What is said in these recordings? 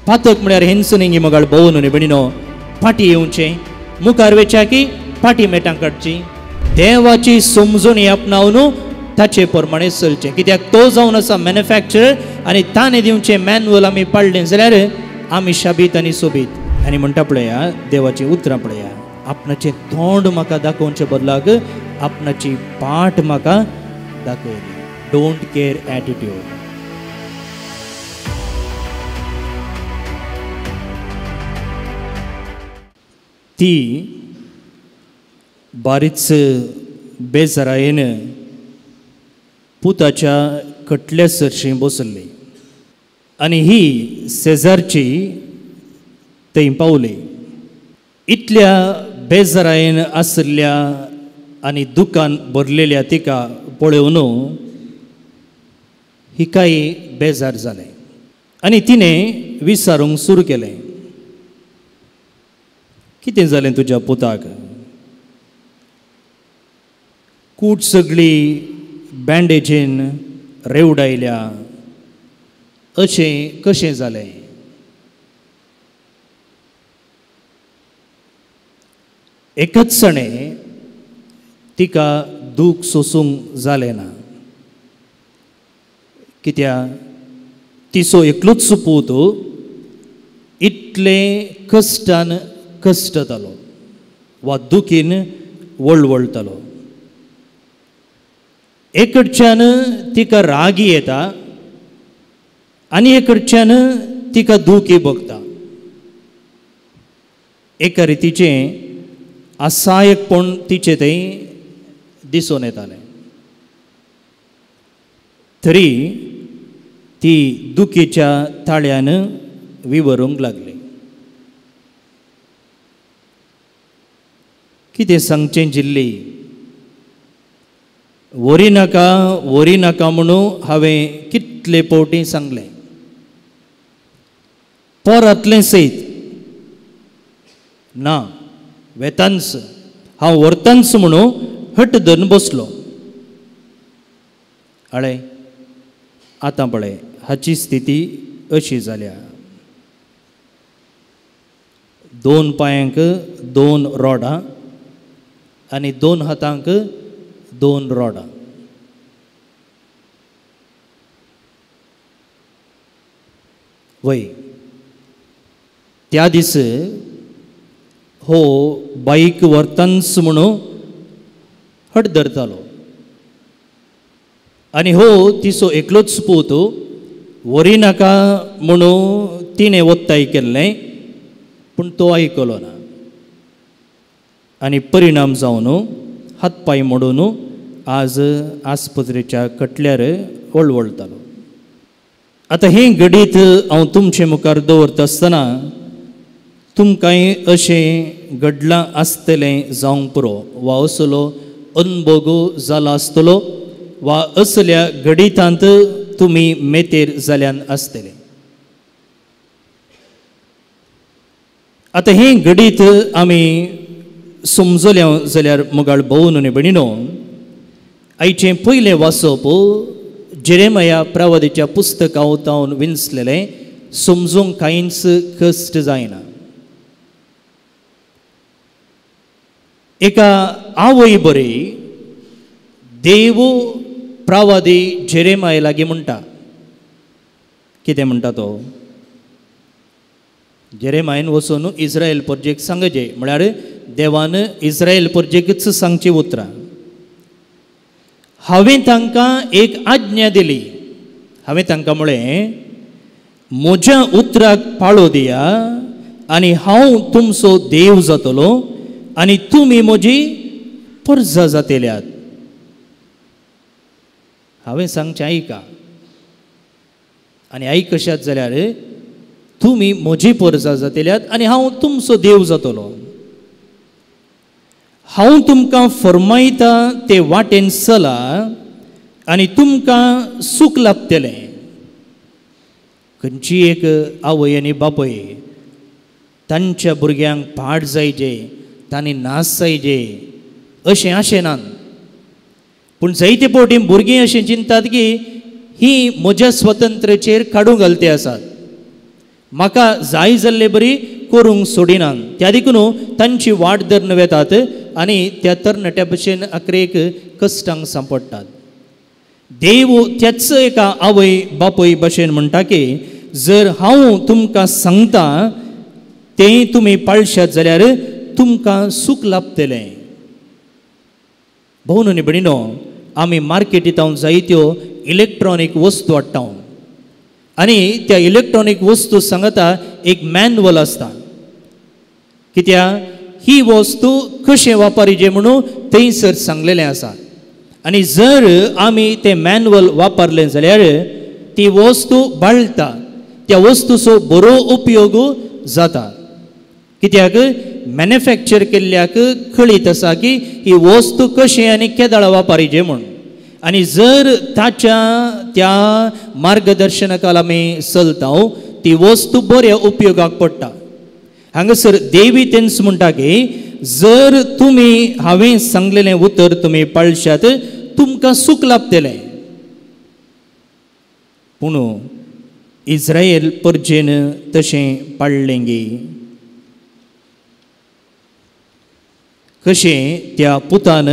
पातक म्हळ्यार हेंच न्ही मगाळ भोवन न्ही भयणीनो, फाटी येवचें मुखार वेच्या की फाटी मेटां काडची, देवाची समजणी आपणावन ताचे प्रमाणे चलचें. कित्याक तो जावन आसा मॅन्युफॅक्चरर आनी ताणें दिवचें मॅन्युअल आमी पाळ्ळें जाल्यार आमी शाबीत आनी सोबीत. आनी म्हणटा पळया देवाचीं उतरां पळया, आपणाचें तोंड म्हाका दाखोवचे बदलाक आपणाची पाट म्हाका दाखयली. Don't care attitude. ती बारीच बेजारायेन पुताच्या कटल्या सरशीं बसली आनी ही शेजारची थंय पावली. इतल्या बेजारायेन आशिल्ल्या आनी दुकान भरलेल्या तिका पळोवन हिकाय बेजार जालें आनी तिणें विचारूंक सुरू केलें, कितें जालें तुज्या पुताक? कूट सगळी बँडेजीन रेवडायल्या, अशें कशें जालें? एकच सणे तिका दूख सोसूंक जालें ना, कित्याक तिचो एकलोच पूत इतले कश्टान कश्टतालो वा दुखीन वळवळटालो. एकडच्यान तिका रागी येता आनी एकडच्यान तिका दुखी भोगता. एका रितीचें असहायकपण तिचें थंय दिसून येतालें, तरी ती दुखीच्या ताळ्यान विवरूंक लागली. कितें सांगचें जिल्ली, वरी नाका वरी नाका म्हणून हांवें कितले फावटी सांगलें, पोरांतलें सयत ना वेतांच हांव व्हरतांच म्हणून हट धरून बसलो. आळे आतां पळय हाची स्थिती अशी जाल्या, दोन पांयांक दोन रोडां आनी दोन हातांक दोन रोडां. वय त्या दीस हो बाईक व्हरतांच म्हणून हट धरतालो आनी हो तिचो एकलोच पूत व्हरी नाका म्हणून तिणें ओत्ताय केल्लें, पूण तो आयकलो ना आनी परिणाम जावन हात पांय मोडून आज आस्पत्रेच्या कटल्यार वळवळटालो. आतां हें घडीत हांव तुमचे मुखार दवरता आसतना तुमकांय अशें घडलां आसतलें जावंक पुरो वा असलो अनभोग जाला आसतलो वा असल्या घडितांत तुमी मेतेर जाल्यान आसतले. आतां हें घडीत आमी समजल्या जाल्यार मुगाळ भोवन आनी भयणीनो, आयचें पयलें वाचप जेरेमया प्रवादीच्या पुस्तका वतावन विंचलेलें, समजूंक कांयच कश्ट जायना. एका आवय बरी देव प्रवादी जेरेमया लागीं म्हणटा, कितें म्हणटा तो? जेरेमायन वचून इस्रायल परजेक सांगचे, म्हळ्यार देवान इस्रायल परजेकच सांगची उतरां, हांवें तांकां एक आज्ञा दिली, हांवें तांकां म्हळें म्हज्या उतराक पाळो दिया आनी हांव तुमचो देव जातलो आनी तुमी म्हजी परजा जातल्यात. हांवें सांगचें आयका आनी आयकशात जाल्यार तुमी म्हजी परजा जातल्यात आनी हांव तुमचो देव जातलो. हांव तुमकां फरमायता ते वाटेन चला आनी तुमकां सूख लाभतलें. खंयची एक आवय आनी बापूय तांच्या भुरग्यांक पाड जायजे, तांणी नाश जायजे अशें आशेनात, पूण जायते फावटी भुरगीं अशें चिंतात की ही म्हज्या स्वतंत्रचेर काडूंक घालते आसात, म्हाका जाय जाल्ले बरी करूंक सोडिनात. त्या देखून तांची वाट धरून वेतात आनी त्या तरणाट्या भशेन अकरेक कश्टांक सांपडटात. देव त्याच एका आवय बापूय भशेन म्हणटा की जर हांव तुमकां सांगता तें तुमी पाळशात जाल्यार तुमकां सूख लाभतलें. भोवन आनी भयणीनो, आमी मार्केटींत जायत्यो इलेक्ट्रॉनीक वस्तू हाडटा आनी त्या इलेक्ट्रॉनीक वस्तू सांगता एक मॅन्युअल आसता, कित्याक ही वस्तू कशें वापरीचे म्हणून थंयसर सांगलेलें आसा. आनी जर आमी तें मॅन्युअल वापरलें जाल्यार ती वस्तू बाळटा, त्या वस्तूचो बरो उपयोग जाता. कित्याक मॅन्युफॅक्चर केल्ल्याक कळीत आसा की ही वस्तू कशी आनी केदाळा वापरीचे म्हूण. आनी जर ताच्या त्या मार्गदर्शनाखाल आमी चलता ती वस्तू बऱ्या उपयोगाक पडटा. हांगासर देवी तेंच म्हणटा की जर तुमी हांवें सांगलेलें उतर तुमी पाळशात तुमकां सूख लाभतलें. पूण इस्रायल परजेन तशें पाळ्ळें गी? कशें त्या पुतान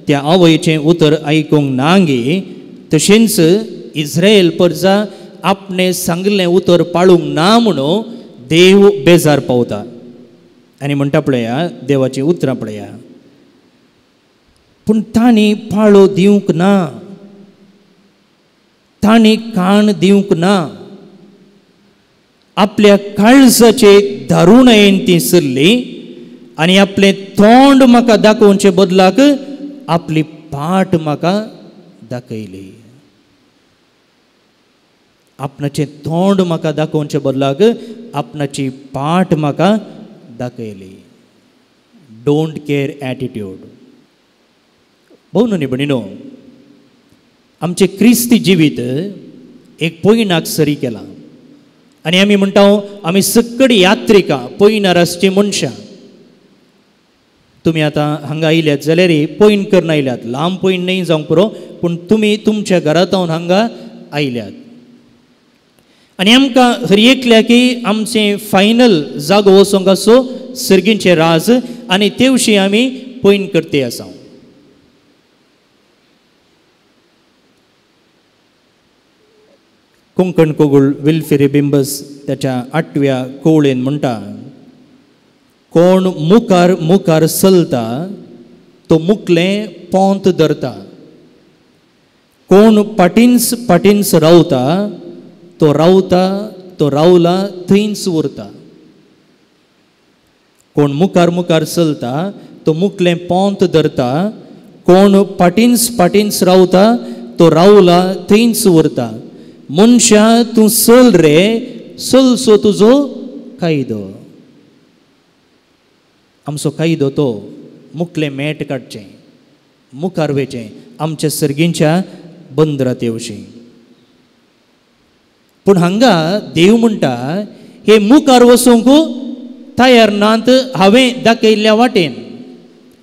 त्या आवयचें उतर आयकूंक ना गी, तशेंच इस्रायल परजा आपणें सांगलें उतर पाळूंक ना म्हणून देव बेजार पावता. आनी म्हणटा पळया देवाचीं उतरां पळया, पूण तांणी पाळो दिवंक ना, तांणी कान दिवंक ना, आपल्या काळजाचे दारुणायेन ती सरली आनी आपलें तोंड म्हाका दाखोवचे बदलाक आपली पाट म्हाका दाखयली. आपणाचें तोंड म्हाका दाखोवचे बदलाक आपणाची पाट म्हाका दाखयली. Don't care attitude. भोव न्हय भयणीनो, आमचें क्रिस्ती जिवीत एक पयणाक सरी केलां आनी आमी म्हणटा आमी सकड यात्रिकां, पयणार आसचीं मनशां. तुमी आतां हांगा आयल्यात जाल्यार पयण करून आयल्यात, लांब पयण न्हय जावंक पुरो, पूण तुमी तुमच्या घरांत हांगा आयल्यात आनी आमकां हर एकल्याकी आमचें फायनल जागो वचोंक आसो सर्गींचें राज आनी तेवशी आमी पयण करते आसा. कोंकण कोगूळ विल्फिरी बिंबस त्याच्या आठव्या कोवळेन म्हणटा, कोण मुखार मुखार चलता तो मुकलें पोंत धरता, कोण पाटींच पाटींच रावता तो रावता तो रावला थंयच उरता. कोण मुखार मुखार चलता तो मुकलें पोंत धरता, कोण पाटींच पाटींच रावता तो रावला थंयच उरता. मनशा तूं चल रे, चलसो तुजो कायदो. आमचो कायदो तो मुकलें मेट काडचें, मुखार वेचें आमच्या सर्गींच्या बंदरात येवचें. पूण हांगा देव म्हणटा हे मुखार वचूंक तयार नात हांवें दाखयल्ल्या वाटेन,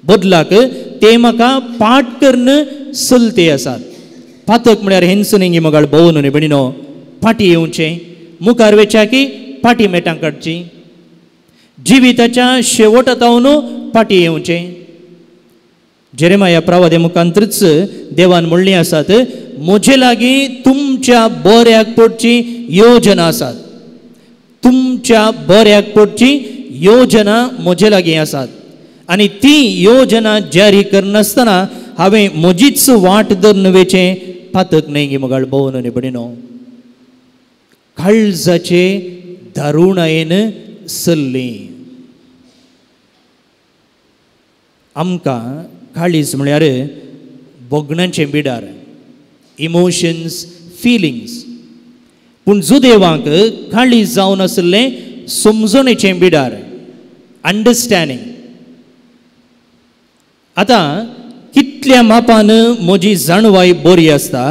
बदलाक ते म्हाका पाट करून चलते आसात. पातक म्हळ्यार हेंच न्ही मगाळ भोव न्हय भयणीनो, फाटी येवचें, मुखार वेच्या की फाटी मेटां काडची, जिविताच्या शेवटांत फाटी येवचें. जेरेमाया प्रवादे मुखांतच देवान म्हणली आसात, म्हजे लागीं तुमच्या बऱ्याक पडची योजना आसात, तुमच्या बऱ्याक पडची योजना म्हजे लागीं आसात आनी ती योजना जारी करनासतना हांवें म्हजीच वाट धरून वेचें पातक न्हय गी मगाळ भोव न्हय भयणीनो. काळजाचे दारुणायेन चल्ली. आमकां काळीज म्हळ्यार भोगणांचें बिडार, इमोशन्स, फिलिंग्स. पूण जुदेवांक काळीज जावन आशिल्लें समजणेचें बिडार, अंडरस्टँडींग. आतां कितल्या मापान म्हजी जाणवाय बरी आसता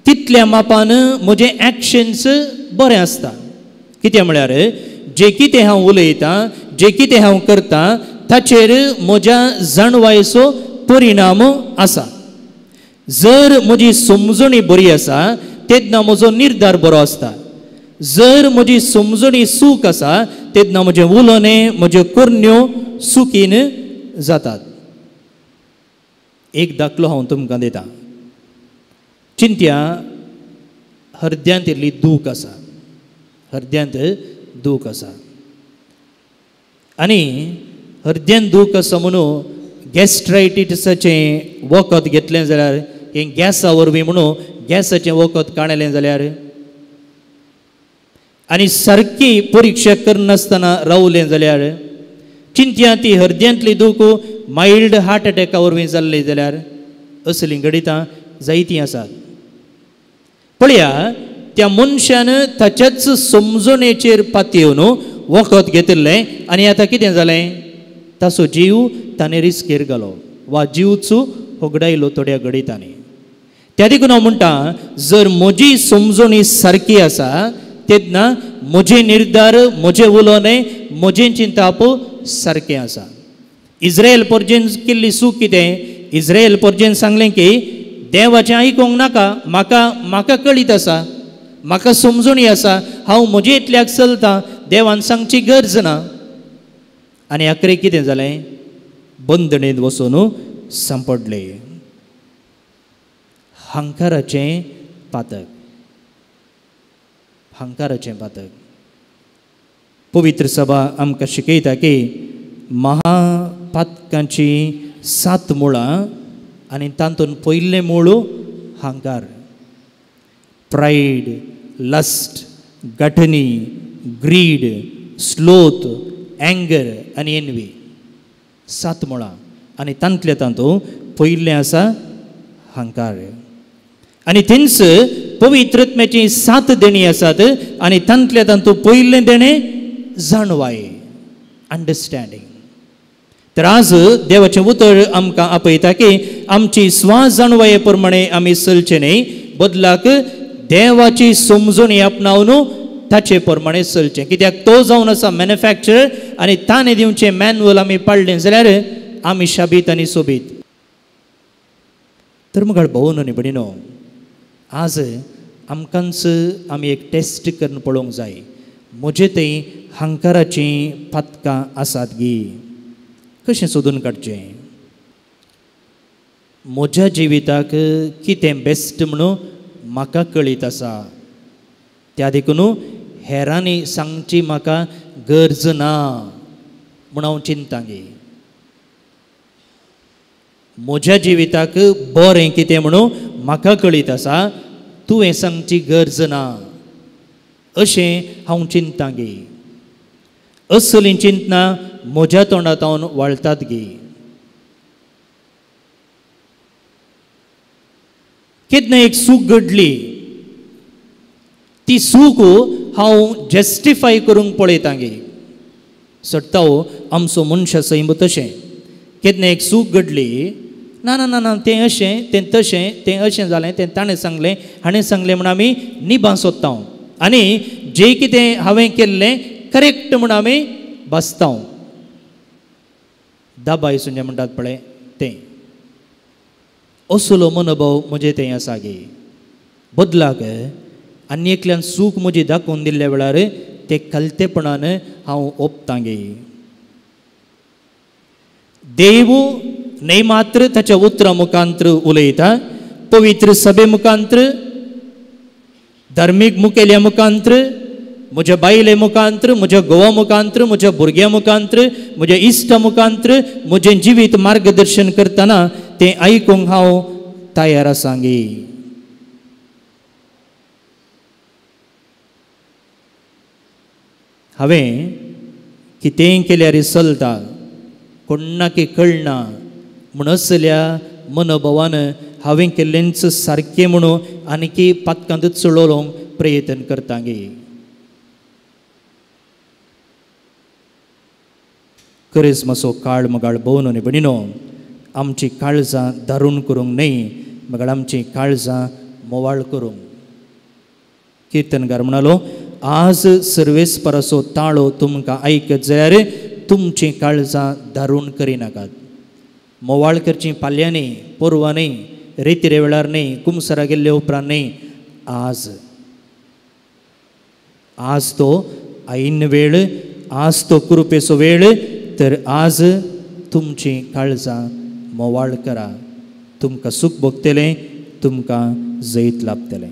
तितल्या मापान म्हजें एक्शन्स बरें आसता. कितें म्हळ्यार जें कितें हांव उलयतां, जें कितें हांव करतां ताचेर म्हज्या जाणवायेचो परिणाम आसा. जर म्हजी समजणी बरी आसा तेन्ना म्हजो निर्धार बरो आसता. जर म्हजी समजणी चूक आसा तेन्ना म्हजें उलोवणें, म्हज्यो करण्यो चुकीन जातात. एक दाखलो हांव तुमकां दितां. चिंत्या हृदयांत इल्ली दूख आसा, हृदयांत दूख आसा आनी हृदयांत दूख आसा म्हणून गॅस्ट्रायटिसाचें वखद घेतलें जाल्यार, हें गॅसा वरवीं म्हणून गॅसाचें वखद काडलें जाल्यार आनी सारकी परिक्षा करनासतना रावलें जाल्यार, चिंत्या ती हृदयांतली दूख मायल्ड हार्ट अटॅका वरवीं जाल्ली जाल्यार, असलीं घडितां जायतीं आसात. पळया त्या मनशान ताच्याच समजणेचेर पातयेवन वखद घेतिल्लें आनी आतां कितें जालें, ताचो जीव ताणें रिस्केर घालो वा जीवच होगडायलो थोड्या घडितांनी. त्या देखून हांव म्हणटा, जर म्हजी समजणी सारकी आसा तेन्ना म्हजे निर्धार, म्हजें उलोवणें, म्हजें चिंताप सारकें आसा. इस्रायल परजेन केल्ली चूक कितें? इस्रायल परजेन सांगलें की देवाचें आयकूंक नाका, म्हाका म्हाका कळीत आसा, म्हाका समजणी आसा, हांव म्हजे इतल्याक चलतां, देवान सांगची गरज ना. आनी अखेरेक कितें जालें, बंदणेंत वचून सांपडले. हंकाराचें पातक, हंकाराचें पातक. पवित्र सभा आमकां शिकयता की महापातकांची 7 मुळां आनी तातूंत पयलें मूळ हंकार. Pride, lust, gluttony, greed, sloth, anger आनी एनवी, 7 मुळां आनी तांतले तातूंत पयलें आसा हंकार. आनी थंयच पवित्रत्म्याची 7 देणी आसात आनी तांतले तातूंत पयलें देणें जाणवाय, अंडरस्टँडींग. तर आज देवाचें उतर आमकां आपयता की आमची स्वास जाणवाये प्रमाणे आमी चलचें न्हय, बदलाक देवाची समजणी आपणावन ताचे प्रमाणे चलचें. कित्याक तो जावन आसा मॅन्युफॅक्चरर आनी ताणें दिवचें मॅन्युअल आमी पाळ्ळें जाल्यार आमी शाबीत आनी सोबीत. तर मुखार भोवन आनी भयणीनो, आज आमकांच आमी एक टेस्ट करून पळोवंक जाय, म्हजे थंय हंकाराचीं पातकां आसात गी, कशें सोदून काडचें? म्हज्या जिविताक कितें बेस्ट म्हणून म्हाका कळीत आसा, त्या देखून हेरांनी सांगची म्हाका गरज ना म्हूण हांव चिंता गे. म्हज्या जिविताक बरें कितें म्हणून म्हाका कळीत आसा, तुवें सांगची गरज ना अशें हांव चिंता गे. असलीं चिंतना म्हज्या तोंडांत वाळटात गे. केन्ना एक चूक घडली, ती चूक हांव जस्टिफाय करूंक पळयता गे. सट्टा आमचो मनशा सैम तशें. केन्ना एक चूक घडली, ना ना ना ना तें अशें, तें तशें, तें अशें जालें, तें ताणें सांगलें, हाणें सांगलें म्हूण आमी निबां सोदता आनी जें कितें हांवें केल्लें करेक्ट म्हूण आमी बसता. दाबाय सुंजे म्हणटात पळय तें असलो मनोभाव म्हजे थंय आसा गे. बदलाक आनी एकल्यान चूक म्हजी दाखोवन दिल्ल्या वेळार ते कलतेपणान हांव ओपतां गे. देव न्हय मात्र ताच्या उतरां मुखांत्र उलयता, पवित्र सभे मुखांत्र, धार्मीक मुखेल्या मुखांत्र, म्हज्या बायले मुखांत्र, म्हज्या घोवा मुखांत्र, म्हज्या भुरग्यां मुखांत्र, म्हज्या इश्टा मुखांत्र म्हजें जिवीत मार्गदर्शन करतना तें आयकूंक हांव तयार आसा गे. हांवें कितेंय केल्यार चलता, कोणाक कळना म्हूण असल्या मनोभावान हांवें केल्लेंच सारकें म्हणून आनीक पातकांतच चलोवंक प्रयत्न करता गे. करिज्माचो काळ मगाळ भोवन आनी भयणीनो, आमची काळजां दारून करूंक न्हय, मगाळ आमची काळजां मोवाळ करूंक. किर्तनकार म्हणालो, आज सर्वेस्पराचो ताळो तुमकां आयकत जाल्यार तुमचीं काळजां दारून करिनाकात. मोवाळ करचीं पाल्यां न्हय, पोरवां न्हय, रेतिरे वेळार न्हय, कुमसरा गेल्ले उपरांत न्हय, आज आज तो ऐन वेळ, आज तो कृपेचो वेळ. तर आज तुमची काळजां मोवाळ करा, तुमकां सूख भोगतलें, तुमकां जैत लाभतलें.